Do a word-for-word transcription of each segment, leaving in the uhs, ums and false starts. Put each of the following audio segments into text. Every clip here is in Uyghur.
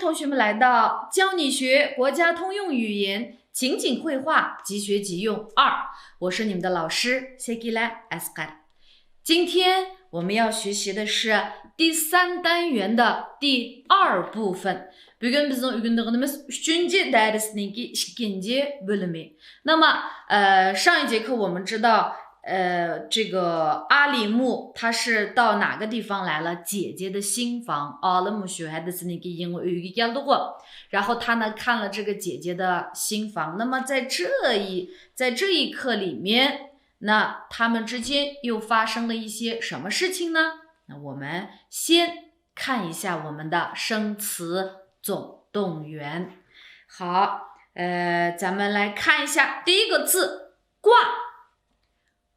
同学们来到教你学国家通用语言情景会话即学即用二，我是你们的老师谢吉拉埃斯卡。今天我们要学习的是第三单元的第二部分。بۈگۈن بىزنىڭ ئۆگىنىدىغىنىمىز ئۈچىنچى دەرسنىڭكى ئىككىنچى بۆلۈمى. 那么，呃，上一节课我们知道，呃，这个阿里木他是到哪个地方来了？姐姐的新房。ئالىم مۇشۇ ھەدىسىنىڭكى يېڭى ئۆيىگە كەلدىغۇ. 然后他呢看了这个姐姐的新房。那么在这一在这一课里面，那他们之间又发生了一些什么事情呢？那我们先看一下我们的生词总动员。好，呃，咱们来看一下第一个字，挂。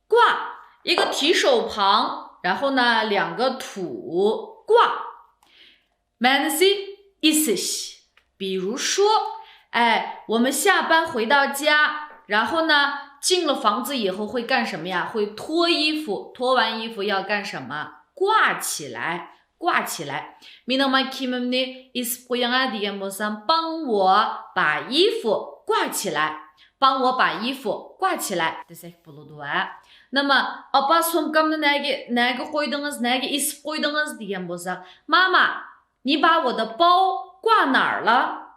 挂，一个提手旁，然后呢两个土，挂。 مەنىسى ئېسىش. 比如说，哎，我们下班回到家，然后呢，进了房子以后会干什么呀？会脱衣服，脱完衣服要干什么？挂起来，挂起来。 مېنىڭ مانا كىيىمىمنى ئېسىپ قويۇڭە دېگەن بولسام، 帮我把衣服挂起来. 帮我把衣服挂起来 دېسەك بولىدۇ ھە. 那么، ئاپا سومكامنى نەگە نەگە قويدىڭىز، نەگە ئېسىپ قويدىڭىز دېگەن بولساق، 妈妈，你把我的包挂哪儿了？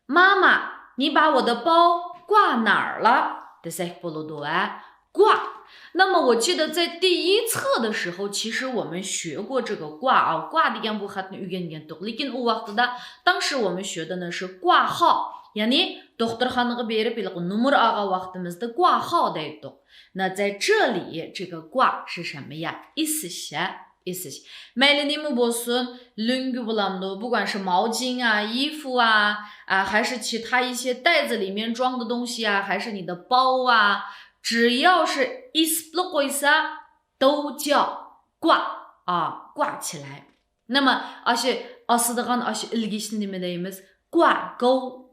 妈妈，你把我的包挂哪儿了？ دېسەك بولىدۇ ھە. 挂。那么我记得在第一册的时候，其实我们学过这个挂啊，挂 دېگەن بۇ خەتنى ئۆگەنگەنتۇق. لېكىن ئۇ ۋاقتىدا، 当时我们学的呢是挂号، يەنى دوختۇرخانىغا بېرىپ ھېلىقى نومۇر ئالغان ۋاقتىمىزدا 挂号 دەيتتۇق. 那在这里这个挂是什么呀？ ئېسىش ھە. ئېسىش. مەيلى نېمە بولسۇن، لۆڭگە بولامدۇ، 不管是毛巾啊、衣服啊，啊，还是其他一些袋子里面装的东西啊，还是你的包啊，只要是 ئېسىپلا قويسا، 都叫挂 啊，挂起来. 那么 ئاشۇ ئاسىدىغان ئاشۇ ئىلگىچنى نېمە دەيمىز؟ 挂钩.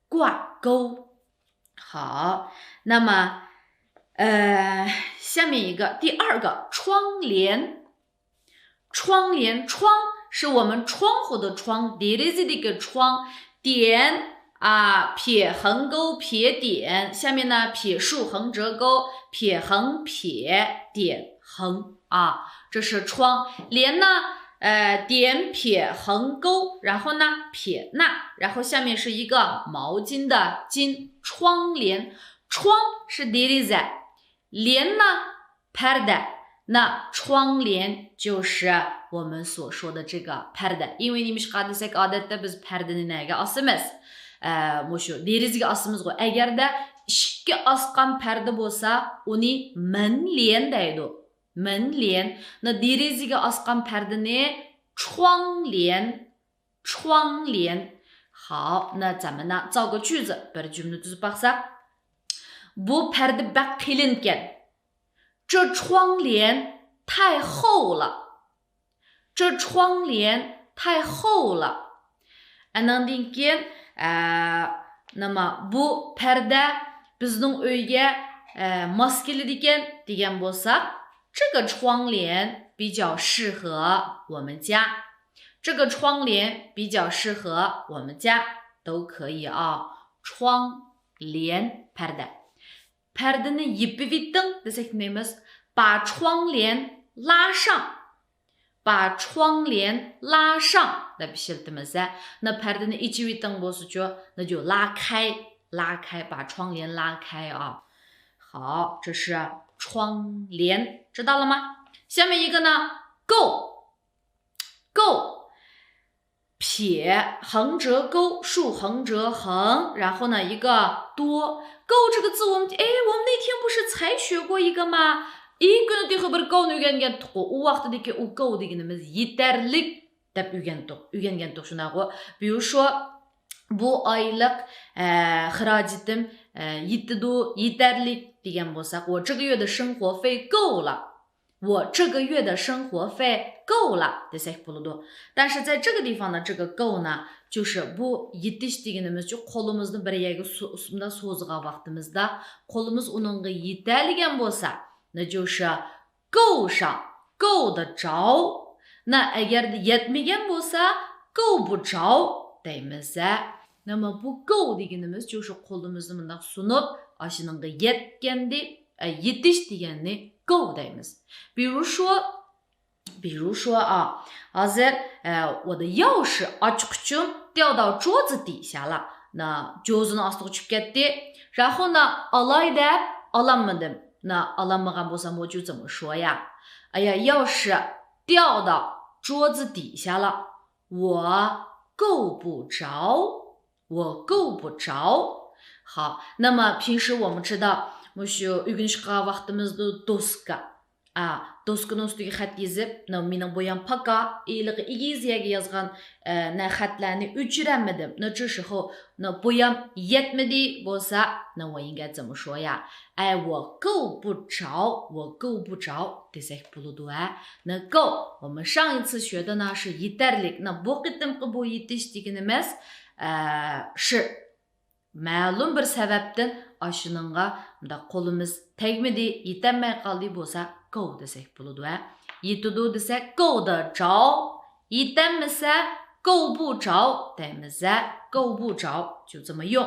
挂钩. 好，那么，呃，下面一个，第二个，窗帘。窗帘，窗是我们窗户的窗，دېرىزىدىكى 窗. 点啊，撇横钩，撇点，下面呢，撇竖横折钩，撇横撇点横啊，这是窗。帘呢，呃，点撇横钩，然后呢，撇捺，然后下面是一个毛巾的巾，窗帘。窗是 دېرىزە، 帘呢 پەردە. 那窗帘就是我们所说的这个 پەردە. 因为 نېمىشقا دېسەك، ئادەتتە بىز پەردىنى نەگە ئاسىمىز؟ ئە، مۇشۇ دېرىزىگە ئاسىمىزغۇ. ئەگەردە ئىشىككە ئاسقان پەردە بولسا، ئۇنى 门帘 دەيدۇ. 门帘. 那 دېرىزىگە ئاسقان پەردىنى 窗帘. 窗帘. 好，那咱们呢，造个句子， بىر جۈملە تۈزۈپ باقساق. بۇ پەردە بەك قېلىنكەن. 这窗帘太厚了. 这窗帘太厚了. ئاناندىن كېيىن، ئە، نېمە، بۇ پەردە بىزنىڭ ئۆيگە، ئە، ماس كېلىدىكەن دېگەن بولساق، 这个窗帘比较适合我们家. 这个窗帘比较适合我们家 都可以啊. 窗帘 پەردە. پەردىنى يېپىۋېتىڭ دېسەك نېمە دەيمىز؟ 把窗帘拉上. 把窗帘拉上 دەپ ئىشلىتىمىز ھە. 那 پەردىنى ئېچىۋېتىڭ بولسىچۇ؟ 那就拉开، 拉开، 把窗帘拉开啊. 好，这是窗帘，知道了吗？下面一个呢，钩，钩，撇横折钩，竖横折横，然后呢一个多。钩这个字我们，哎，我们那天不是才学过一个吗？ ئىككى كۈن ئۆتۈپ بىر قوۋنى ئۆگەنگەنتۇققۇ. ئۇ ۋاقتىدىكى ئۇ قوۋ دېگىنىمىز يېتەرلىك دەپ ئۆگەنتۇق، ئۆگەنگەنتۇق شۇنداققۇ. 比如说، بۇ ئايلىق، ئە، خىراجىتىم، ئە، يېتىدۇ، يېتەرلىك دېگەن بولساق، 我这个月的生活费够了. 我这个月的生活费够了 دېسەك بولىدۇ. 但是在这个地方呢，这个够呢，就是بۇ يېتىش دېگىنىمىزچۇ، قولىمىزنى بىر يەرگە سو-، مۇنداق سوزغان ۋاقتىمىزدا، قولىمىز ئۇنىڭغا يېتەلىگەن بولسا، 那就是够上، 够得着. 那 ئەگەردە يەتمىگەن بولسا، 够不着 دەيمىز ھە. نېمە بۇ 够 دېگىنىمىز شۇ، شۇ قولىمىزنى مۇنداق سۇنۇپ، ئاشۇنىڭغا يەتكەندى، ئە، يېتىش دېگەننى 够 دەيمىز. 比如说، 比如说啊، ھازىر، ئە، 我的钥匙 ئاچقۇچۇم 掉到桌子底下了. 那 جوزىنىڭ ئاستىغا چۈشۈپ كەتتى. 然后呢، ئالاي دەپ ئالالمىدىم. 那 ئالالمىغان بولسام 我就怎么说呀؟ 哎呀，钥匙掉到桌子底下了. 我够不着，我够不着。好，那么平时我们知道 مۇشۇ ئۆگىنىش قىلغان ۋاقتىمىزدا دوسكا، ئا، دوسكىنىڭ ئۈستىگە خەت يېزىپ، نە مېنىڭ بويام پاكا، ھېلىقى ئېگىز يەرگە يازغان، ئە، نە خەتلەرنى ئۆچۈرەلمىدىم، نە چۈشىخۇ، نە بويام يەتمىدى بولسا، 那我应该怎么说呀؟ ئەي، 我够不着، 我够不着 دېسەك بولىدۇ ھە. 那够，我们上一次学的呢是 يېتەرلىك. 那 بۇ قېتىمقى بۇ يېتىش دېگىنىمىز، ئە، 是 مەلۇم بىر سەۋەبتىن ئاشۇنىڭغا مۇنداق قولىمىز تەگمىدى، يېتەلمەي قالدى بولسا، 够 دېسەك بولىدۇ ھە. يېتىدۇ دېسە، 够得着، يېتەلمىسە، 够不着 دەيمىز ھە. 够不着就这么用.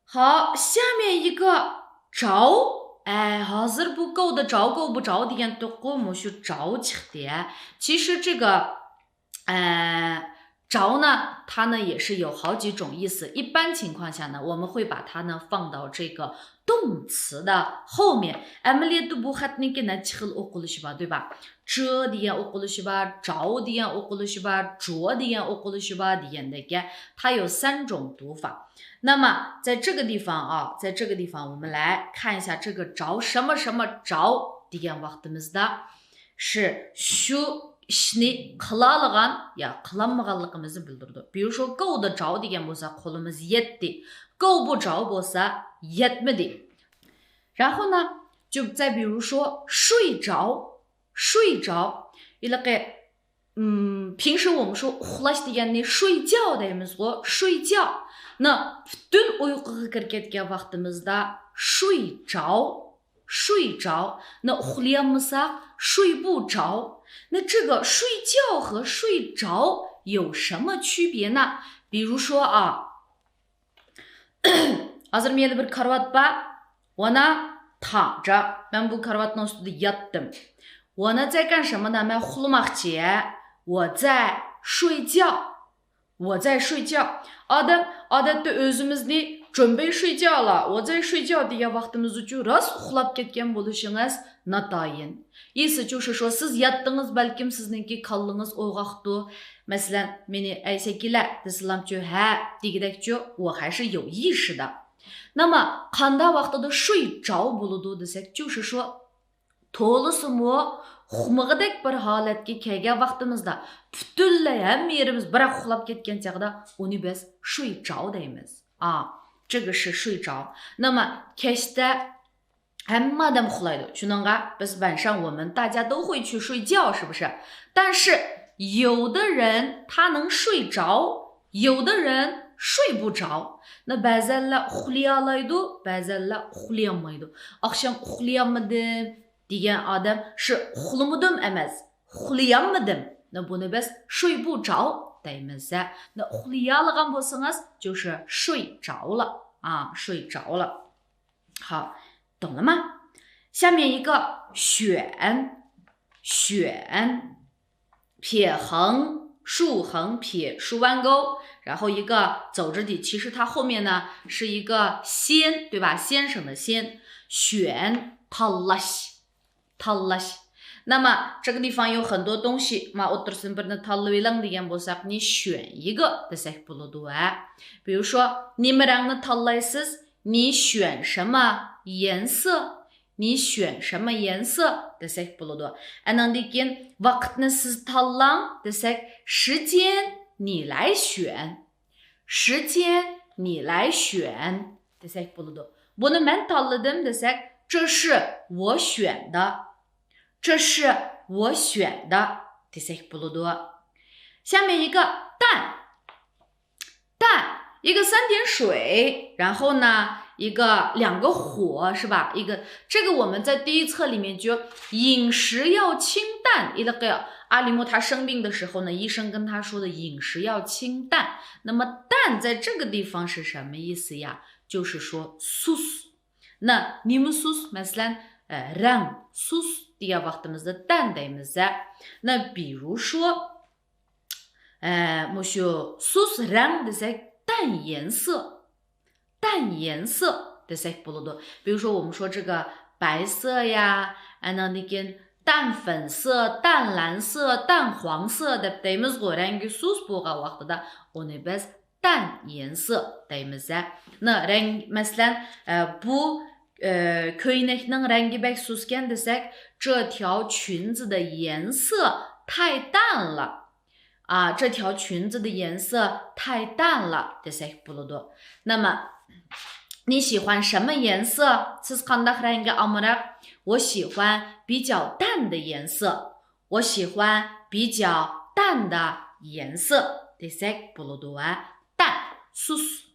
好，下面一个 着. ئەي، ھازىر بۇ 够得着، 够不着 دېگەنتۇققۇ، مۇشۇ 着 چىقتى ھە. 其实这个 呃，着呢，它呢也是有好几种意思。一般情况下呢，我们会把它呢放到这个动词的后面。ئەمەلىيەتتە بۇ خەتنىڭكى نەچچە خىل ئوقۇلۇشى بار، 对吧؟ ج دېگەن ئوقۇلۇشى بار، 着 دېگەن ئوقۇلۇشى بار، 着 دېگەن ئوقۇلۇشى بار دېگەندەك. 它有三种读法。那么在这个地方啊，在这个地方我们来看一下这个着什么什么着 دېگەن ۋاقتىمىزدا 是 شۇ ئىشنى قىلالىغان يا قىلالمىغانلىقىمىزنى بىلدۈرىدۇ. 比如说够得着 دېگەن بولسا قولىمىز يەتتى. 够不着 بولسا يەتمىدى. 然后呢，就再比如说睡着，睡着. ھېلىقى، ئىم، 平时我们说 ئۇخلاش دېگەننى 睡觉 دەيمىزغۇ، 睡觉. 那 پۈتۈن ئۇيقۇغا كىرىپ كەتكەن ۋاقتىمىزدا 睡着. 睡着. 那 ئۇخلىيالمىساق 睡不着. 那这个睡觉和睡着有什么区别呢？比如说啊， ھازىر مېنىڭ بىر كارىۋات بار. 我呢，躺着. مەن بۇ كارىۋاتنىڭ ئۈستىدە ياتتىم. 我呢在干什么呢؟ مەن ئۇخلىماقچى. 我在睡觉. 我在睡觉. ئادەم، ئادەتتە ئۆزىمىزنى 准备睡觉了، 我在睡觉 دېگەن ۋاقتىمىزدىچۇ راست ئۇخلاپ كەتكەن بولۇشىڭىز ناتايىن. 意思就是说 سىز ياتتىڭىز، بەلكىم سىزنىڭكى كاللىڭىز ئويغاقتۇ. مەسىلەن، مېنى ئەي سەن كېلە دېسىلامچۇ، ھە دېگۈدەكچۇ، 我还是有意识的. 那么 قانداق ۋاقتىدا 睡着 بولىدۇ دېسەكچۇ، 是说 تولىسىمۇ ئۇخمىغۇدەك بىر ھالەتكە كەلگەن ۋاقتىمىزدا، پۈتۈنلەي ھەممە يېرىمىز بىراق ئۇخلاپ كەتكەن چاغدا ئۇنى بىز 睡着 دەيمىز. ئا، 这个是 睡着. 那么 كەچتە ھەممە ئادەم ئۇخلايدۇ. شۇنىڭغا بىز 晚上我们大家都会去睡觉، 是不是？但是有的人他能睡着，有的人睡不着. 那 بەزەنلەر ئۇخلىيالايدۇ، بەزەنلەر ئۇخلىيالمايدۇ. ئاخشام ئۇخلىيالمىدىم دېگەن ئادەم شۇ ئۇخلىمىدىم ئەمەس، ئۇخلىيالمىدىم. 那 بۇنى بىز 睡不着 دەيمىز. 那 ئۇخلىيالىغان بولسىڭىز، 就是睡着了. 啊，睡着了. 好，懂了吗？下面一个 选，选，撇横、竖横撇竖弯钩，然后一个走之底，其实它后面呢是一个先，对吧？先生的先，选 تاللاش، تاللاش. 那么这个地方有很多东西嘛، ئوتتۇرىسىدىن بىرنى تاللىۋېلىڭ دېگەن بولساق، 你选一个 دېسەك بولىدۇ ھە. 比如说 نېمە رەڭنى تاللايسىز؟ 你选什么颜色؟ 你选什么颜色 دېسەك بولىدۇ. ئەنىڭدىن كېيىن ۋاقىتنى سىز تاللاڭ دېسەك، 时间你来选. 时间你来选 دېسەك بولىدۇ. بۇنى مەن تاللىدىم دېسەك، 这是我选的. 这是我选的 دېسەك بولىدۇ. 下面一个蛋，蛋，一个三点水，然后呢，一个两个火，是吧？一个，这个我们在第一册里面就饮食要清淡，一个阿里木他生病的时候呢，医生跟他说的饮食要清淡。那么淡在这个地方是什么意思呀？就是说 sus。那 نېمە سۇس؟ مەسىلەن، ئە، رەڭ سۇس دېگەن ۋاقتىمىزدا تەن دەيمىز. 那比如说، ئە، مۇشۇ سۇس رەڭ دېسەك، 淡颜色. 淡颜色 دېسەك بولىدۇ. 比如说我们说这个白色呀، ئاندىن كېيىن 淡粉色、淡蓝色、淡黄色 دەپ دەيمىزغۇ، رەڭگى سۇس بولغان ۋاقتىدا ئۇنى بىز 淡颜色 دەيمىز. 那 رەڭ، مەسىلەن، ئە، بۇ، ئە، كۆينەكنىڭ رەڭگى بەك سۇسكەن دېسەك، 这条裙子的颜色太淡了. 啊，这条裙子的颜色太淡了 دېسەك بولىدۇ. 那么你喜欢什么颜色؟ سىز قانداق رەڭگە ئامراق؟ 我喜欢比较淡的颜色. 我喜欢比较淡的颜色 دېسەك بولىدۇ. 淡، سۇس.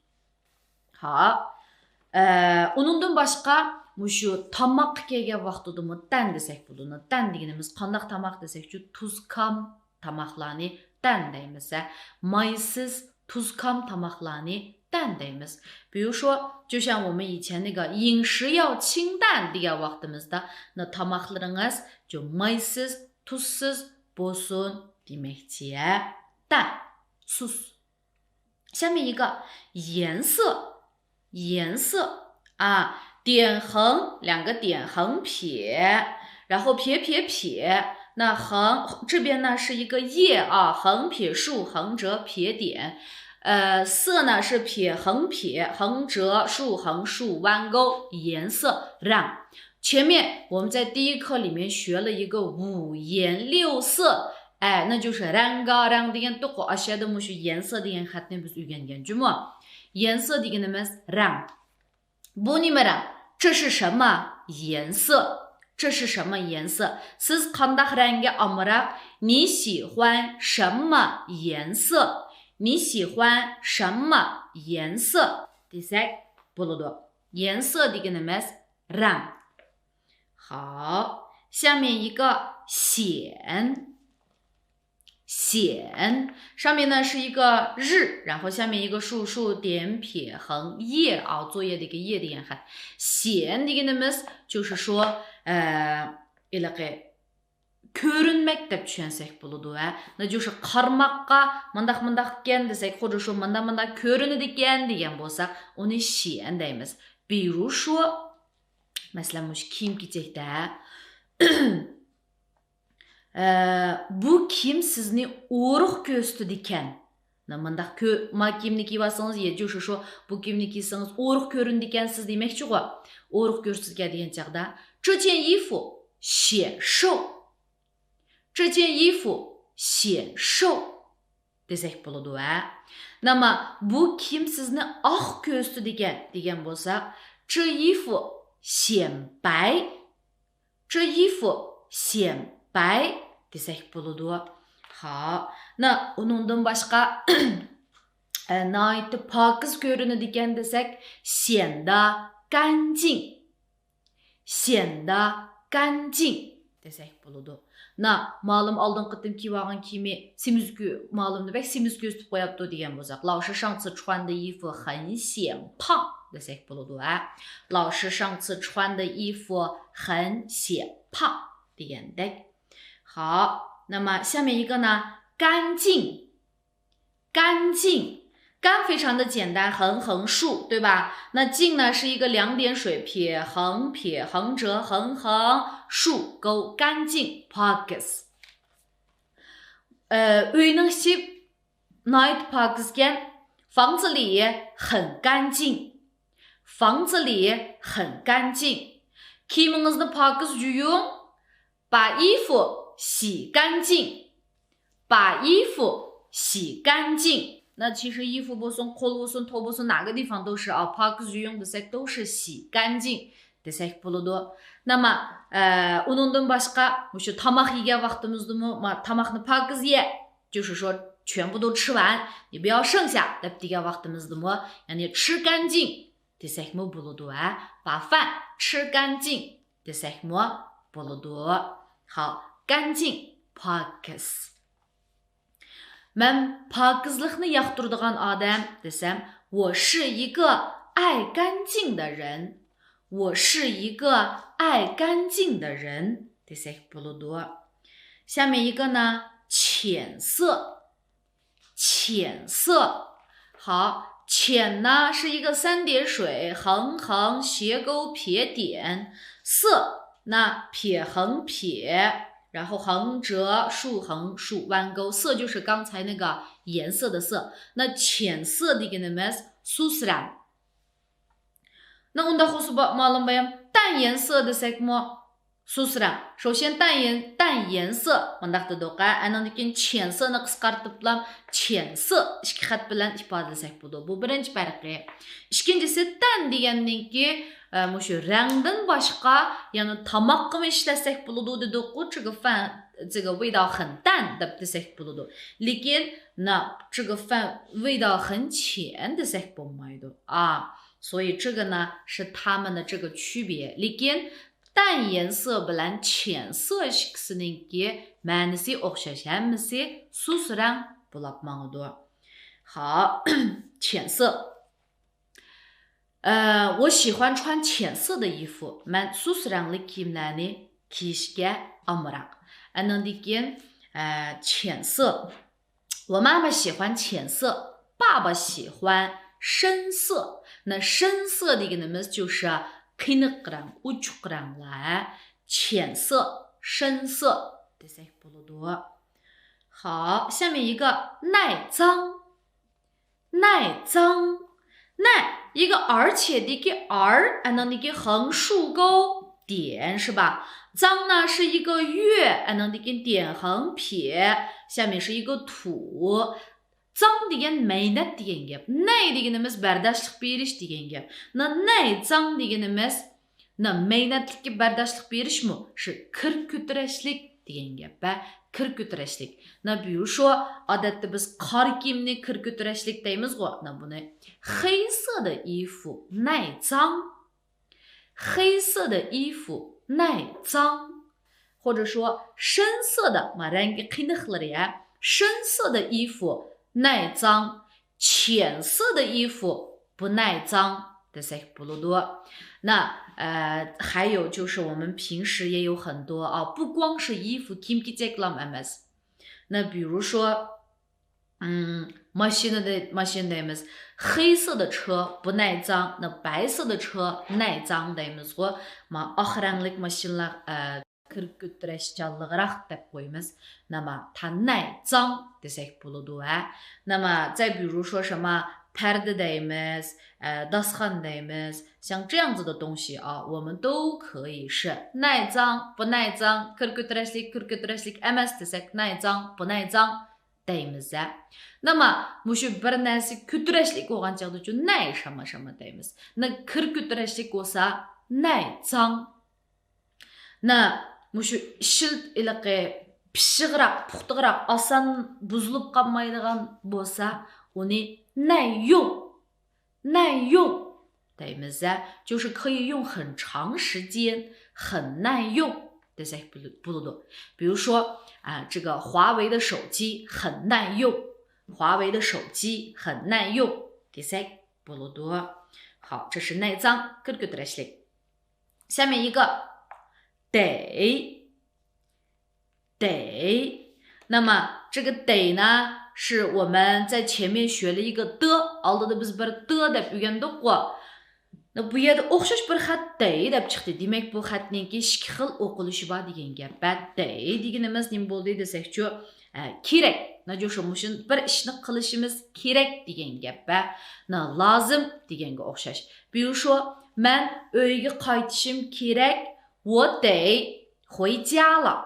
ھا. ئە، ئۇنىڭدىن باشقا مۇشۇ تاماققا كەلگەن ۋاقتىدىمۇ تەن دېسەك بولىدۇ. تەن دېگىنىمىز قانداق تاماق دېسەكچۇ، تۇزكام تاماقلارنى تەن دەيمىز. مايسىز، تۇزكام تاماقلارنى تەن دەيمىز. 比如说，就像我们以前那个饮食要清淡 دېگەن ۋاقتىمىزدا، 那 تاماقلىرىڭىز 就 مايسىز، تۇزسىز بولسۇن دېمەكچى. 淡، سۇس. 下面一个颜色，颜色啊，点横，两个点，横撇，然后撇撇撇，那横，这边呢是一个叶啊，横撇竖，横折撇点，呃，色呢是撇横撇，横折竖横竖弯钩，颜色， رەڭ. 前面我们在第一课里面学了一个五颜六色，哎，那就是 رەڭگارەڭ دېگەن توقۇ. ئاشۇ يەردە مۇشۇ 颜色 دېگەن خەتنى بىز ئۆگەنگەن جۇمۇ. 颜色 دېگىنىمىز رەڭ. بۇ نېمە رەڭ؟ 这是什么颜色؟ 这是什么颜色？ سىز قانداق رەڭگە ئامراق؟ 你喜欢什么颜色？ 你喜欢什么颜色 دېسەك بولىدۇ. 颜色 دېگىنىمىز رەڭ. 好，下面一个显，显，上面呢是一个日，然后下面一个竖竖点撇横叶啊，作业的一个叶 دېگەن خەت. 显 دېگىنىمىز 就是说، ئە، ھېلىقى كۆرۈنمەك دەپ چۈشەنسەك بولىدۇ، ھە. 那就是 قارىماققا مۇنداق مۇنداق ئىكەن دېسەك، خۇددى شۇ مۇنداق مۇنداق كۆرۈنىدىكەن دېگەن بولساق، ئۇنى 显 دەيمىز. 比如说، مەسىلەن، مۇشۇ كىيىم كېچەكتە، ئە، بۇ كىيىم سىزنى ئورۇق كۆرسىتىدىكەن. مۇنداق كۆ-، ما كىيىمنى كىيىۋالسىڭىز، يە جۇشۇشۇ، بۇ كىيىمنى كىيسىڭىز ئورۇق كۆرۈنىدىكەنسىز دېمەكچىغۇ. ئورۇق كۆرسىتىدىكەن دېگەن چاغدا، 这件衣服显瘦. 这件衣服显瘦 دېسەك بولىدۇ، ھە. 那么 بۇ كىيىم سىزنى ئاق كۆرسىتىدىكەن دېگەن بولساق، 这衣服显白. 这衣服显白 دېسەك بولىدۇ. ھا، نا، ئۇنىڭدىن باشقا، ئە، ناھايىتى پاكىز كۆرۈنىدىكەن دېسەك، 显得干净. 显得干净 دېسەك بولىدۇ. نا، مالىم ئالدىنقى قېتىم كىيىۋالغان كىيىمى سېمىز كۆ-، مالىمنى بەك سېمىز كۆرسىتىپ قوياپتۇ دېگەن بولساق، 老师上次穿的衣服很显胖 دېسەك بولىدۇ، ھە. 老师上次穿的衣服很显胖 دېگەندەك. 好，那么下面一个呢，干净。 干净，干非常的简单，横横竖，对吧？那净呢是一个两点水撇横撇横折横横竖钩，干净，پاكىز. ئۆينىڭ ئىچى ناھايىتى پاكىزكەن، 房子里很干净，房子里很干净. كىيىمىڭىزنى پاكىز يۇيۇڭ، 把衣服洗干净，把衣服洗干净。那其实衣服 بولسۇن، قول بولسۇن، تو بولسۇن، 哪个地方都是啊，پاكىز يۇيۇڭ دېسەك 都是洗干净 دېسەك بولىدۇ. 那么، ئە، ئۇنىڭدىن باشقا، مۇشۇ تاماق يېگەن ۋاقتىمىزدىمۇ، ما-، تاماقنى پاكىز يە، 就是说全部都吃完，你不要剩下 دەپ دېگەن ۋاقتىمىزدىمۇ، يەنى 吃干净 دېسەكمۇ بولىدۇ، ھە. 把饭吃干净 دېسەكمۇ بولىدۇ. 好، 干净. پاكىز. مەن پاكىزلىقنى ياقتۇرىدىغان ئادەم دېسەم، 我是一个爱干净的人. 我是一个爱干净的人 دېسەك بولىدۇ. 下面一个呢，浅色. 浅色. 好，浅呢是一个三点水，横横斜勾撇点，色呢撇横撇，然后横折竖横竖弯钩，色就是刚才那个颜色的色。那浅色 دېگىنىمىز سۇس رەڭ. 那 ئۇنداق بولسا مەلۇم بولۇپ، 淡颜色 دېسەكمۇ سۇس رەڭ. 首先 淡颜، 淡颜色 مۇنداق دېدۇق ھە. ئاندىن كېيىن 浅色 نى قىسقارتىپلا 浅色 ئىككى خەت بىلەن ئىپادىلىسەك بولىدۇ. بۇ بىرىنچى پەرقى. ئىككىنچىسى 淡 دېگەننىڭكى، ئە، مۇشۇ رەڭدىن باشقا يەنە تاماققىمۇ ئىشلەتسەك بولىدۇ دېدۇققۇ، 这个饭، 这个味道很淡 دەپ دېسەك بولىدۇ. لېكىن 那这个饭味道很浅 دېسەك بولمايدۇ. 啊，所以这个呢是它们的这个区别. لېكىن 淡颜色 بىلەن 浅色 ئىككىسىنىڭكى مەنىسى ئوخشاش، ھەممىسى سۇس رەڭ بولاپ ماڭىدۇ. 好， 浅色. 呃， 我喜欢穿浅色的衣服. مەن سۇس رەڭلىك كىيىملەرنى كىيىشكە ئامراق. ئاندىن كېيىن، ئە، 浅色. 我妈妈喜欢浅色，爸爸喜欢深色. 那深色 دېگىنىمىز 就是 قېنىق رەڭ، ئوچۇق رەڭلەر. 浅色، 深色 دېسەك بولىدۇ. 好，下面一个耐脏. 耐脏. 耐 一个 ئار چېدىكى ئار، ئاندىن كېيىن 横竖勾点 是吧؟ 脏呢是一个 يۆ، ئاندىن كېيىن 点横撇، 下面是一个土. 脏 دېگەن مەينەت دېگەن گەپ. 耐 دېگىنىمىز بەرداشلىق بېرىش دېگەن گەپ. 那耐脏 دېگىنىمىز 那 مەينەتلىككە بەرداشلىق بېرىشمۇ شۇ كىر كۆتۈرەشلىك دېگەن گەپ ھە. كىر كۆتۈرەشلىك. 那 比如说، ئادەتتە بىز قارا كىيىمنى كىر كۆتۈرەشلىك دەيمىزغۇ. 那 بۇنى 黑色的衣服耐脏. 黑色的衣服耐脏. 或者说深色的، ما رەڭگى قېنىقلىرى ھە. 深色的衣服耐脏. 浅色的衣服不耐脏 دېسەك بولىدۇ. 那، ئە، 还有就是我们平时也有很多啊، 不光是衣服، كىيىم-كېچەكلام ئەمەس. 那比如说، 嗯، ماشىنىدا، ماشىنا دەيمىز. 黑色的车不耐脏، 那白色的车耐脏 دەيمىزغۇ. ما ئاق رەڭلىك ماشىنىلار، ئە، كىر كۆتۈرەشچانلىقراق دەپ قويىمىز. 那么它耐脏 دېسەك بولىدۇ ھە. 那么再比如说什么، پەردە دەيمىز، ئە، داستىخان دەيمىز. 像这样子的东西啊，我们都可以是耐脏不耐脏، كىر كۆتۈرەشلىك، كىر كۆتۈرەشلىك ئەمەس دېسەك، 耐脏不耐脏 دەيمىز ھە. 那么 مۇشۇ بىر نەرسە كۆتۈرەشلىك بولغان چاغدىچۇ 耐什么什么 دەيمىز. 那 كىر كۆتۈرەشلىك بولسا 耐脏. 那 مۇشۇ ئىشلىت ھېلىقى پىششىقراق، پۇختىراق، ئاسان بۇزۇلۇپ قالمايدىغان بولسا، ئۇنى 耐用، 耐用 دەيمىز ھە. 就是可以用很长时间، 很耐用 دېسەك بولىدۇ. 比如说，啊，这个华为的手机很耐用，华为的手机很耐用 دېسەك بولىدۇ. 好，这是耐脏، كىر كۆتۈرەشلىك. 下面一个，得，得。那么这个得呢，是我们在前面学了一个的， ئالدىدا بىز بىر د دەپ ئۆگەندۇققۇ. 那 بۇ يەردە ئوخشاش بىر خەت 得 دەپ چىقتى. دېمەك، بۇ خەتنىڭكى ئىككى خىل ئوقۇلۇشى بار دېگەن گەپ. 得 دېگىنىمىز نېمە بولدى دېسەكچۇ، ئە، كېرەك. 那就是 مۇشۇ بىر ئىشنى قىلىشىمىز كېرەك دېگەن گەپ. 那 لازىم دېگەنگە ئوخشاش. 比如说، مەن ئۆيگە قايتىشىم كېرەك. 我得回家了.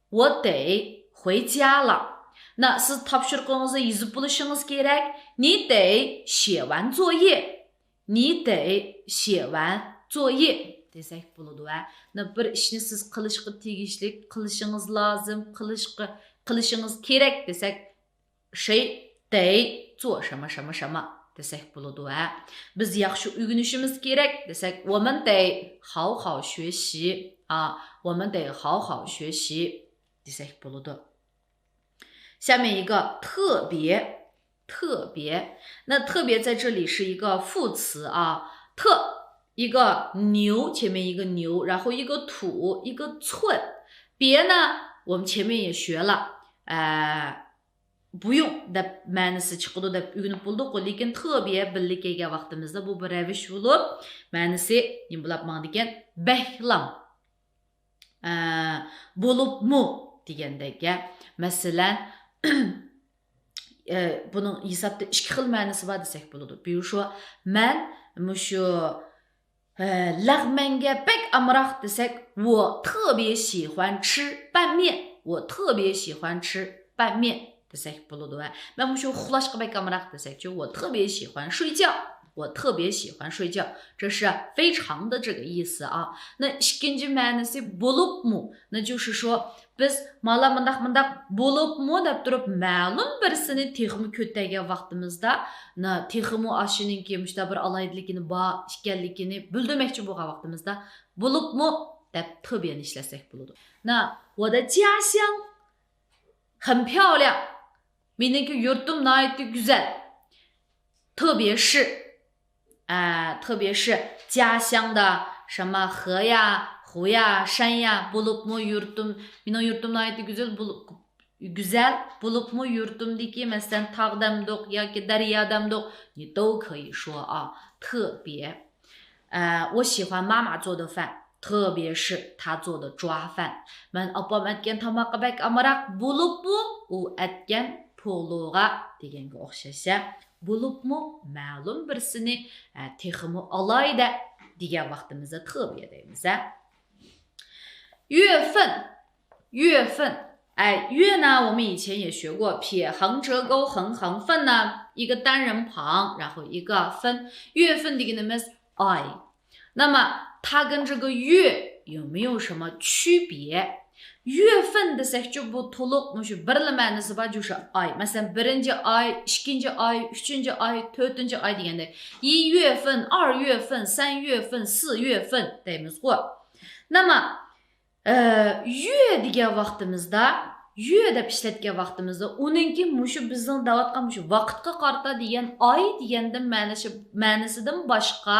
我得回家了. 那 سىز تاپشۇرۇقىڭىزنى يېزىپ بولۇشىڭىز كېرەك. 你得写完作业. 你得写完作业 دېسەك بولىدۇ ھە. 那 بىر ئىشنى سىز قىلىشقا تېگىشلىك، قىلىشىڭىز لازىم، قىلىشقا، قىلىشىڭىز كېرەك دېسەك، 谁得做什么什么什么 دېسەك بولىدۇ ھە. بىز ياخشى ئۆگىنىشىمىز كېرەك دېسەك، 我们得好好学习啊，我们得好好学习. دېسەك بولىدۇ. 下面一个特别，特别。那特别在这里是一个副词啊，特一个牛，前面一个牛，然后一个土，一个寸。别呢，我们前面也学了，呃，不用 دەپ مەنىسى چىقىدۇ دەپ ئۆگىنىپ بولدۇققۇ، لېكىن 特别 بىللە كەلگەن ۋاقتىمىزدا بۇ بىر رەۋىش بولۇپ، مەنىسى نېمە بولاپ ماڭىدىكەن؟ بەكلا. ئە، بولۇپمۇ دېگەندەك گەپ. مەسىلەن، ئە، بۇنىڭ ھېسابتا ئىككى خىل مەنىسى بار دېسەك بولىدۇ. بىرى شۇ، مەن مۇشۇ، ئە، لەغمەنگە بەك ئامراق دېسەك، 我特别喜欢吃拌面، 我特别喜欢吃拌面 دېسەك بولىدۇ. ھە، مەن مۇشۇ ئۇخلاشقا بەك ئامراق دېسەكچۇ، 我特别喜欢睡觉، 我特别喜欢睡觉，这是非常的这个意思啊。 那 ئىككىنچى مەنىسى بولۇپمۇ، 那就是说 بىز مالا مۇنداق مۇنداق بولۇپمۇ دەپ تۇرۇپ، مەلۇم بىرسىنى تېخىمۇ كۆتەرگەن ۋاقتىمىزدا، 那 تېخىمۇ ئاشۇنىڭكى مۇشۇنداق بىر ئالاھىدىلىكىنى بار ئىكەنلىكىنى بىلدۈرمەكچى بولغان ۋاقتىمىزدا، بولۇپمۇ دەپ 特别نى ئىشلەتسەك بولىدۇ. 那 我的家乡 很漂亮. مېنىڭكى يۇرتۇم ناھايىتى گۈزەل. 特别是، ئە، 特别是 家乡的什么河呀、湖呀、山呀، بولۇپمۇ يۇرتۇم، مېنىڭ يۇرتۇم ناھايىتى گۈزەل، بولۇپ، گۈزەل، بولۇپمۇ يۇرتۇمدىكى، مەسىلەن، تاغ دەمدۇق ياكى دەريا دەمدۇق، 你都可以说啊，特别。 ئە، 我喜欢妈妈做的饭，特别是她做的抓饭. مەن ئاپام ئەتكەن تاماققا بەك ئامراق، بولۇپمۇ ئۇ ئەتكەن پولۇغا دېگەنگە ئوخشاش. بولۇپمۇ مەلۇم بىرسىنى، ئە، تېخىمۇ ئالاھىدە دېگەن ۋاقتىمىزدا 特别 دەيمىز. 月份، 月份. 哎，月呢，我们以前也学过，撇横、折钩、横横，份呢，一个单人旁，然后一个分。 月份 دېگىنىمىز ئاي. 那么它跟这个月有没有什么区别？ 月份 دېسەكچۇ، بۇ تولۇق مۇشۇ بىرلا مەنىسى بار، 就是 ئاي. مەسىلەن، بىرىنچى ئاي، ئىككىنچى ئاي، ئۈچىنچى ئاي، تۆتىنچى ئاي دېگەندەك. 一月份، 二月份، 三月份، 四月份 دەيمىزغۇ. 那么 ئە، 月 دېگەن ۋاقتىمىزدا، 月 دەپ ئىشلەتكەن ۋاقتىمىزدا، ئۇنىڭكى مۇشۇ بىزنىڭ دەۋاتقان مۇشۇ ۋاقىتقا قارىتا دېگەن ئاي دېگەندىن مەنىسى، مەنىسىدىن باشقا،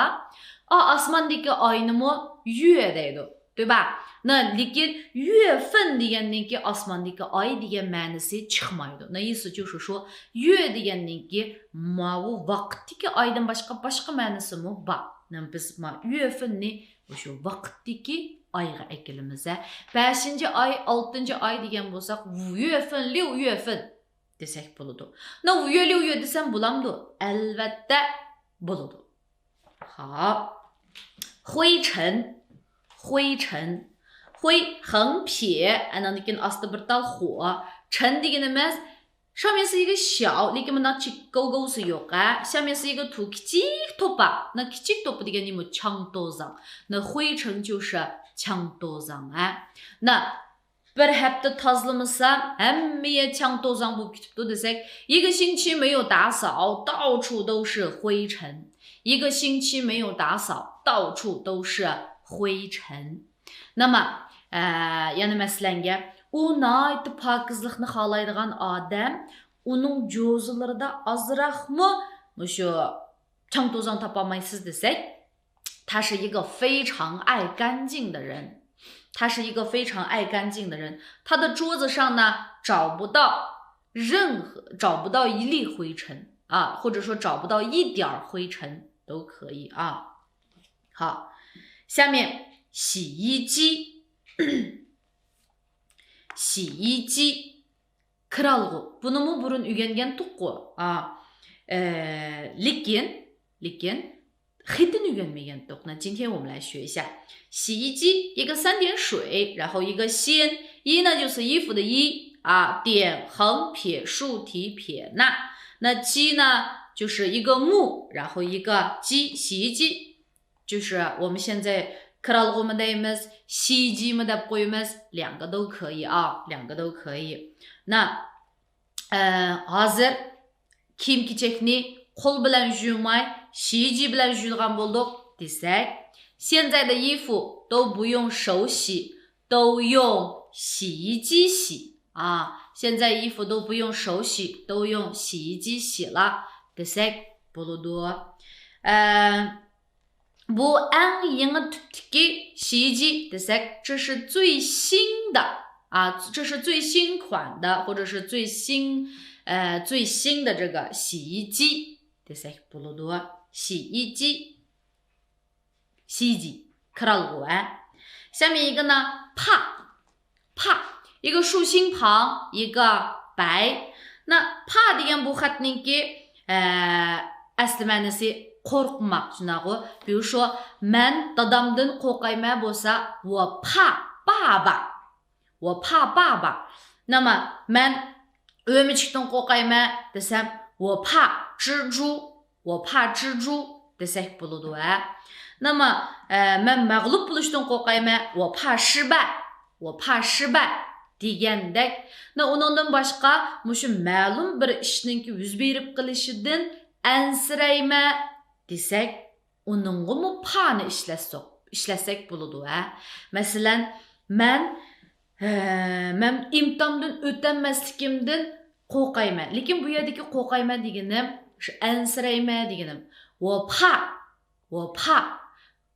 ئا، ئاسماندىكى ئاينىمۇ 月 دەيدۇ. 对吧؟ 那 لېكىن 月份 دېگەندىن كېيىن ئاسماندىكى ئاي دېگەن مەنىسى چىقمايدۇ. 那意思就是说، 月 دېگەندىن كېيىن ماۋۇ ۋاقىتتىكى ئايدىن باشقا، باشقا مەنىسىمۇ بار. 那 بىز ما 月份 نى مۇشۇ ۋاقىتتىكى ئايغا ئەكېلىمىز. ھە، بەشىنچى ئاي، ئالتىنچى ئاي دېگەن بولساق، 五月份، 六月份 دېسەك بولىدۇ. 那 五月، 六月 دېسەم بولامدۇ؟ ئەلۋەتتە بولىدۇ. 好. 灰尘، 灰尘. 灰 横撇، ئاندىن كېيىن ئاستى بىر تال خو. 尘 دېگىنىمىز 上面是一个小، لېكىن مۇنداق چېك-، گوۋگوۋسى يوق، ھە. 下面是一个土، كىچىك توپا. 那 كىچىك توپا دېگەن نېمە؟ 枪多脏. 那 灰尘就是枪多脏، ھە. 那 بىر ھەپتە تازىلىمىسا، ھەممە يەر 枪多脏 بولۇپ كېتىپتۇ دېسەك، 一个星期没有打扫，到处都是灰尘. 一个星期没有打扫，到处都是灰尘. 那么، ئە، يەنە مەسىلەنگە، ئۇ ناھايىتى پاكىزلىقنى خالايدىغان ئادەم، ئۇنىڭ جوزىلىرىدا ئازراقمۇ مۇشۇ 枪多脏 تاپالمايسىز دېسەك، 他是一个非常爱干净的人。 他是一个非常爱干净的人。 他的桌子上呢，找不到任何，找不到一粒灰尘啊，或者说找不到一点儿灰尘都可以啊。好，下面洗衣机， 洗衣机. كىرئالغۇ. بۇنىمۇ بۇرۇن ئۆگەنگەنتۇققۇ. ئا، ئە، لېكىن، لېكىن خېتىنى ئۆگەنمىگەنتۇق. 那今天我们来学一下。洗衣机，一个三点水，然后一个 ش. 衣呢就是衣服的衣，啊，点横撇竖提撇捺。那机呢就是一个木，然后一个机，洗衣机。 就是我们现在 كىرئالغۇمۇ دەيمىز، 洗衣机مۇ دەپ قويىمىز، 两个都可以啊، 两个都可以. 那، ئە، ھازىر كىيىم-كېچەكنى قول بىلەن يۇيماي، 洗衣机 بىلەن يۇيىدىغان بولدۇق دېسەك، 现在的衣服都不用手洗，都用洗衣机洗 ئا، 现在衣服都不用手洗，都用洗衣机洗了 دېسەك بولىدۇ. ئە، بۇ ئەڭ يېڭى تۈپتىكى 洗衣机 دېسەك، 这是最新的 ئا، 这是最新款的 或者是最新، 呃，最新的这个洗衣机 دېسەك بولىدۇ. 洗衣机 洗衣机 كىرئالغۇ ھە. 下面一个呢 پا. پا. 一个竖心旁，一个白. 那 پا دېگەن بۇ خەتنىڭكى، ئە، ئەسلى مەنىسى قورقماق، شۇنداقغۇ؟ 比如说، مەن دادامدىن قورقايمەن بولسا، 我怕爸爸. 我怕爸爸. 那么 مەن ئۆمۈچۈكتىن قورقايمەن دېسەم، 我怕蜘蛛. 我怕蜘蛛 دېسەك بولىدۇ ھە. 那么، ئە، مەن مەغلۇپ بولۇشتىن قورقايمەن، 我怕失败. 我怕失败 دېگەندەك. 那 ئۇنىڭدىن باشقا، مۇشۇ مەلۇم بىر ئىشنىڭكى يۈز بېرىپ قېلىشىدىن ئەنسىرەيمەن دېسەك، ئۇنىڭغىمۇ پانى ئىشلەتسەك، ئىشلەتسەك بولىدۇ ھە. مەسىلەن، مەن، ھە، مەن ئىمتىھاندىن ئۆتەلمەسلىكىمدىن قورقايمەن. لېكىن بۇ يەردىكى قورقايمەن دېگىنىم، شۇ ئەنسىرەيمەن دېگىنىم. 我怕، 我怕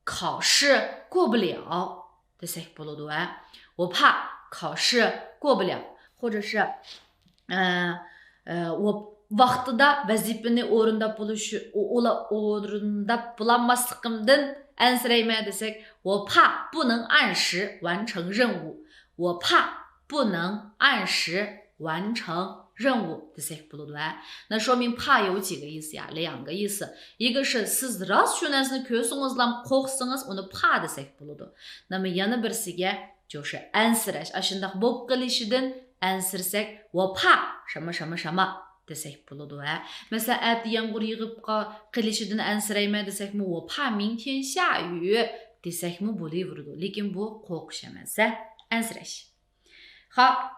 考试过不了 دېسەك بولىدۇ ھە. 我怕考试过不了. 或者是، ئە، ئە، ۋاقتىدا ۋەزىپىنى ئورۇنداپ بولۇش، ئورۇنداپ بولالماسلىقىمدىن ئەنسىرەيمەن دېسەك، 我怕不能按时完成任务. 我怕不能按时完成任务 دېسەك بولىدۇ ھە. 那说明怕有几个意思呀？两个意思. 一个是 سىز راست شۇ نەرسىنى كۆرسىڭىزلا قورقسىڭىز، ئۇنى 怕 دېسەك بولىدۇ. 那么 يەنە بىرسىگە 就是 ئەنسىرەش، ئاشۇنداق بولۇپ قېلىشىدىن ئەنسىرىسەك، 我怕什么什么什么 دېسەك بولىدۇ ھە. مەسىلەن، ئەتە يامغۇر يېغىپ قېلىشىدىن ئەنسىرەيمەن دېسەكمۇ، 我怕明天下雨 دېسەكمۇ بولۇۋېرىدۇ. لېكىن بۇ قورقۇش ئەمەس ھە، ئەنسىرەش. 好，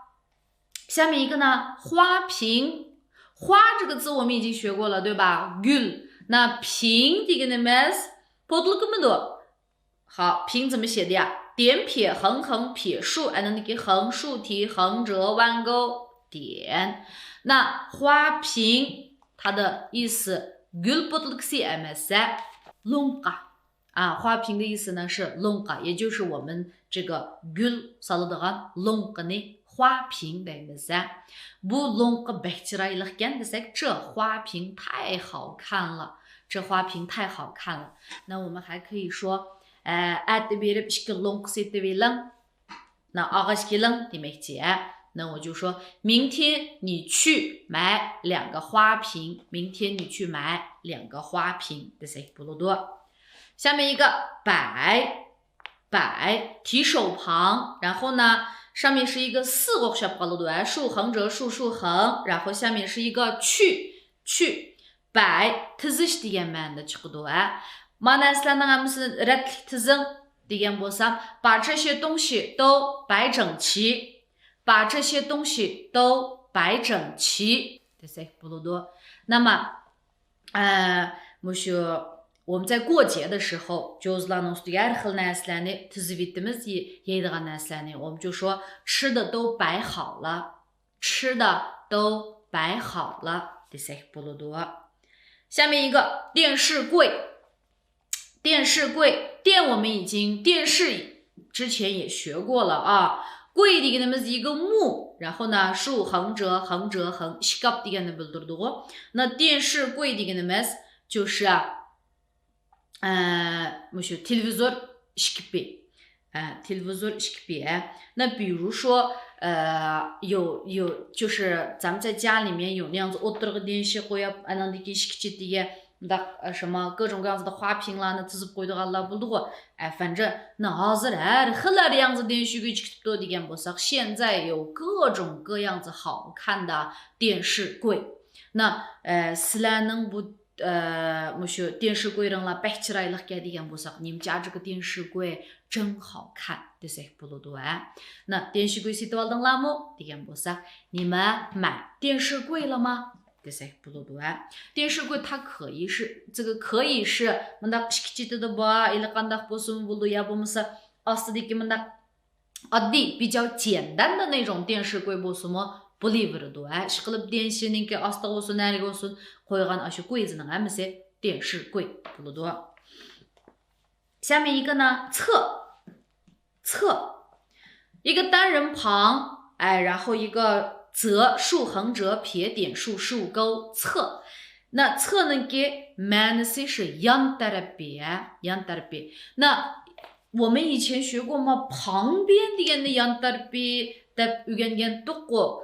下面一个呢，花瓶。花这个字我们已经学过了，对吧？ گۈل. 那瓶 دېگىنىمىز پوتۇلكىمىدۇ؟ 好，瓶 怎么写的呀？点撇横横撇竖 ئەنىڭدىكى 横竖提横折弯钩点. 那花瓶它的意思 گۈل پوتۇلكىسى ئەمەس ھە، لوڭقا. 啊，花瓶的意思呢是 لوڭقا، 也就是我们这个 گۈل سالىدىغان لوڭقىنى 花瓶 دەيمىز ھە. بۇ لوڭقا بەك چىرايلىقكەن دېسەك، 这花瓶太好看了. 这花瓶太好看了. 那我们还可以说，ئە، ئەتە بېرىپ ئىككى لوڭقا سېتىۋېلىڭ. 那 ئاغاچ كېلىڭ دېمەكچى ھە. 那我就说明天你去买两个花瓶. 明天你去买两个花瓶 دېسەك بولىدۇ. 下面一个 摆. 摆，提手旁，然后呢，上面是一个四 ئوخشاپ قالىدۇ ھە. 竖横折竖竖横，然后下面是一个去，去. 摆 تىزىش دېگەن مەنىدە چىقىدۇ ھە. مانا سىلەرنىڭ ھەممىسىنى رەتلىك تىزىڭ دېگەن بولسام، 把这些东西都摆整齐. 把这些东西都摆整齐 دېسەك بولىدۇ. 那么 ئە، مۇشۇ 我们在过节的时候، جوزىلارنىڭ ئۈستىگە ھەر خىل نەرسىلەرنى تىزىۋېتىمىز، يەيدىغان نەرسىلەرنى. 我们就说吃的都摆好了. 吃的都摆好了 دېسەك بولىدۇ. 下面一个电视柜. 电视柜，电我们已经，电视之前也学过了啊。柜 دېگىنىمىز 一个木，然后呢竖横折横折横 ئىشكاپ دېگەننى بىلدۈرىدىغۇ. 那电视柜 دېگىنىمىز 就是 ئە، مۇشۇ تېلېۋىزور ئىشكىپى. ئە، تېلېۋىزور ئىشكىپى ھە. 那比如说، 呃，有有就是咱们在家里面有那样子 ئوتتۇرىغا 电视 قويۇپ، ئانىڭدىن كېيىن ئىككى چېتىگە مۇنداق، ئە، شۇما 各种各样子的花瓶لارنى تىزىپ قويىدىغانلار بولىدىغۇ. ئەپەندى، 那 ھازىر ھەر خىل ھەر ياڭزا 电视柜 چىقىپتۇ دېگەن بولساق، 现在有各种各样子好看的电视柜. 那، ئە، سىلەرنىڭ بۇ ئە، مۇشۇ 电视柜 رەڭلار بەك چىرايلىقكەن دېگەن بولساق، 你们家这个电视柜真好看 دېسەك بولىدۇ ھە. 那 电视柜 سېتىۋالدىڭلارمۇ دېگەن بولساق، 你们买电视柜了吗 دېسەك بولىدۇ ھە. 电视柜它可以是، 这个可以是 مۇنداق ئىككى چېتىدە بار، ھېلىقانداق بولسىمۇ بولىدۇ، يا بولمىسا ئاستىدىكى مۇنداق ئاددىي 比较简单的那种电视柜 بولسىمۇ بولۇۋېرىدۇ. ھە، ئىشقىلىپ 电视نىڭكى ئاستىغا بولسۇن، نەرىگە بولسۇن، قويغان ئاشۇ 柜子نىڭ ھەممىسى 电视柜 بولىدۇ. 下面一个呢，侧，侧，一个单人旁，哎，然后一个则，竖横折，撇点竖，竖钩，侧。那侧 نىڭكى مەنىسى شۇ يان تەرىپى، يان تەرىپى. 那我们以前学过吗？旁边 دېگەننى يان تەرىپى دەپ ئۆگەنگەنتۇققۇ.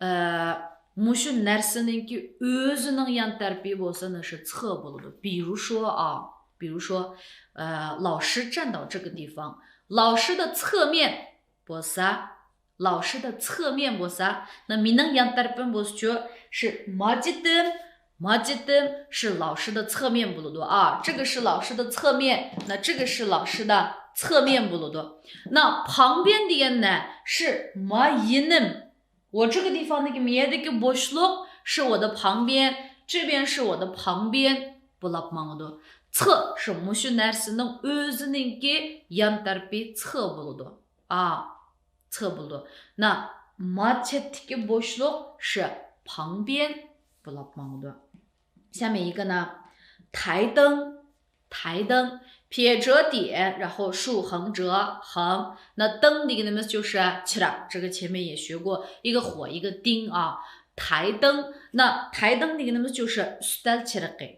ئە، مۇشۇ نەرسىنىڭكى ئۆزىنىڭ يان تەرىپى بولسا، 那是侧 بولىدۇ. 比如说啊，比如说，呃，老师站到这个地方，老师的侧面 بولسا، 老师的侧面 بولسا، 那 مېنىڭ يان تەرىپىم بولسىچۇ، 是 ما چېتىم، ما چېتىم 是老师的侧面 بولىدۇ. 啊，这个是老师的侧面，那这个是老师的侧面 بولىدۇ. 那旁边 دېگەن نە؟ 是 ما يېنىم. 我这个地方 دىكى، 面 دىكى بوشلۇق 是我的旁边، 这边是我的旁边 بولاپ ماڭىدۇ. 侧 شۇ مۇشۇ نەرسىنىڭ ئۆزىنىڭكى يان تەرىپى 侧 بولىدۇ. 啊，侧 بولىدۇ. 那 ما چەتتىكى بوشلۇق 是 旁边 بولاپ ماڭىدۇ. 下面一个呢，台灯，台灯，撇折点，然后竖横折，横。那灯 دېگىنىمىز 就是 چىراغ، 这个前面也学过，一个火，一个丁啊。台灯，那台灯 دېگىنىمىز 就是 ئۈستەل چىرىقى.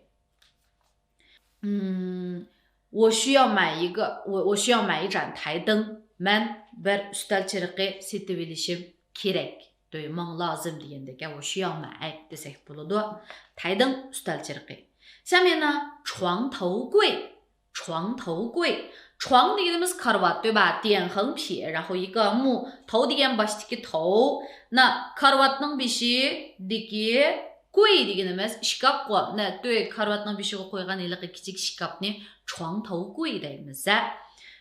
嗯，我需要买一个，我，我需要买一盏台灯。 مەن بىر ئۈستەل چىرىقى سېتىۋېلىشىم كېرەك. 对， ماڭا لازىم دېگەندەك، 我需要买 دېسەك بولىدۇ. 台灯، ئۈستەل چىرىقى. 下面呢，床头柜，床头柜. 床 دېگىنىمىز كارىۋات، 对吧؟ 点横撇， 然后一个木， 头 دېگەن باشتىكى 头. 那 كارىۋاتنىڭ بېشىدىكى 柜 دېگىنىمىز ئىشكاپقۇ. 那 对، كارىۋاتنىڭ بېشىغا قويغان ھېلىقى كىچىك ئىشكاپنى 床头柜 دەيمىز.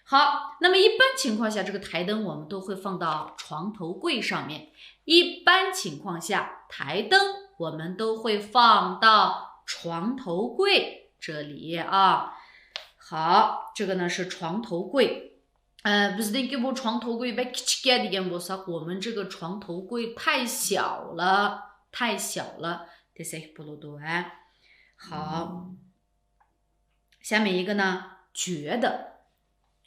好，那么一般情况下，这个台灯我们都会放到床头柜上面。一般情况下，台灯我们都会放到床头柜这里啊。好，这个呢是床头柜。 ئە، بىزنىڭكى بۇ 床头柜 بەك كىچىككەن دېگەن بولساق، 我们这个床头柜太小了، 太小了 دېسەك بولىدۇ، ھە. 好. 下面一个呢，觉得，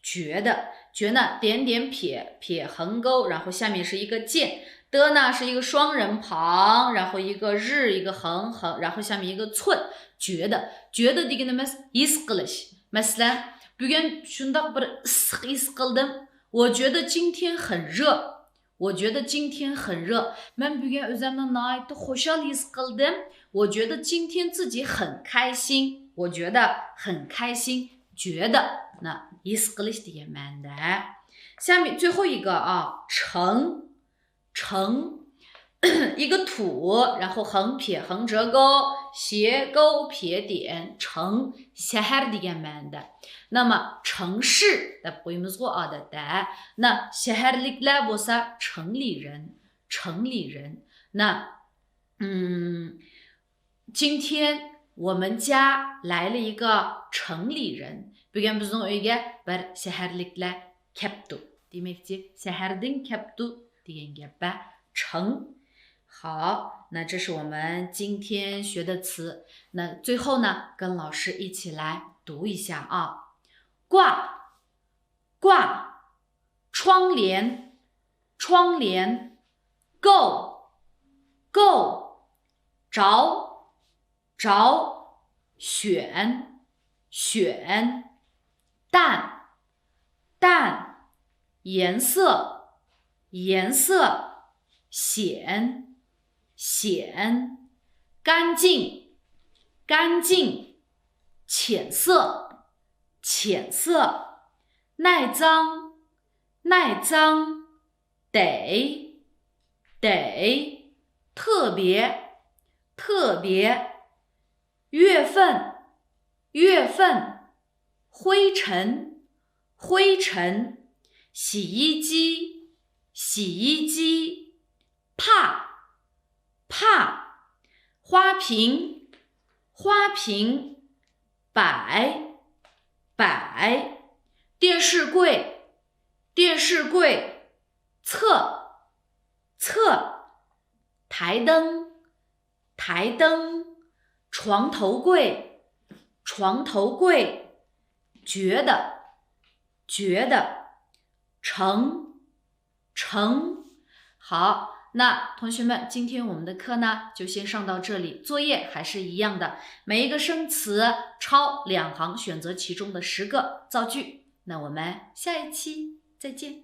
觉得，觉呢，点点撇，撇横钩，然后下面是一个见，的呢是一个双人旁，然后一个日，一个横，横，然后下面一个寸，觉得，觉得 دېگىنىمىز ھېس قىلىش. مەسىلەن، بۈگۈن شۇنداق بىر ئىسسىق ھېس قىلدىم. 我觉得今天很热。 我觉得今天很热. مەن بۈگۈن ئۆزۈمنى ناھايىتى خۇشال ھېس قىلدىم. 我觉得今天自己很开心. 我觉得很开心. 觉得 ھېس قىلىش دېگەن مەنىدە. 下面最后一个啊，成，成，一个土，然后横撇横折钩，斜钩撇点，成 شەھەر دېگەن مەنىدە. 那么城市 دەپ قويىمىزغۇ ئادەتتە. 那 شەھەرلىكلەر بولسا 城里人，城里人. 那，嗯，今天我们家来了一个城里人. بۈگۈن بىزنىڭ ئۆيگە بىر شەھەرلىكلەر كەپتۇ. دېمەكچى، شەھەردىن كەپتۇ دېگەن گەپ. 成. 好，那这是我们今天学的词。那最后呢，跟老师一起来读一下啊。挂，挂，窗帘，窗帘，够，够，着，着，选，选，淡，淡，颜色，颜色，显，显，干净，干净，浅色，浅色，耐脏，耐脏， 得，得，特别，特别，月份，月份，灰尘，灰尘，洗衣机，洗衣机，怕，怕，花瓶，花瓶，摆，摆，电视柜， 电视柜，侧，侧，台灯，台灯，床头柜，床头柜，觉得，觉得，成，成。好，那同学们，今天我们的课呢，就先上到这里。作业还是一样的，每一个生词抄两行，选择其中的十个造句。那我们下一期再见。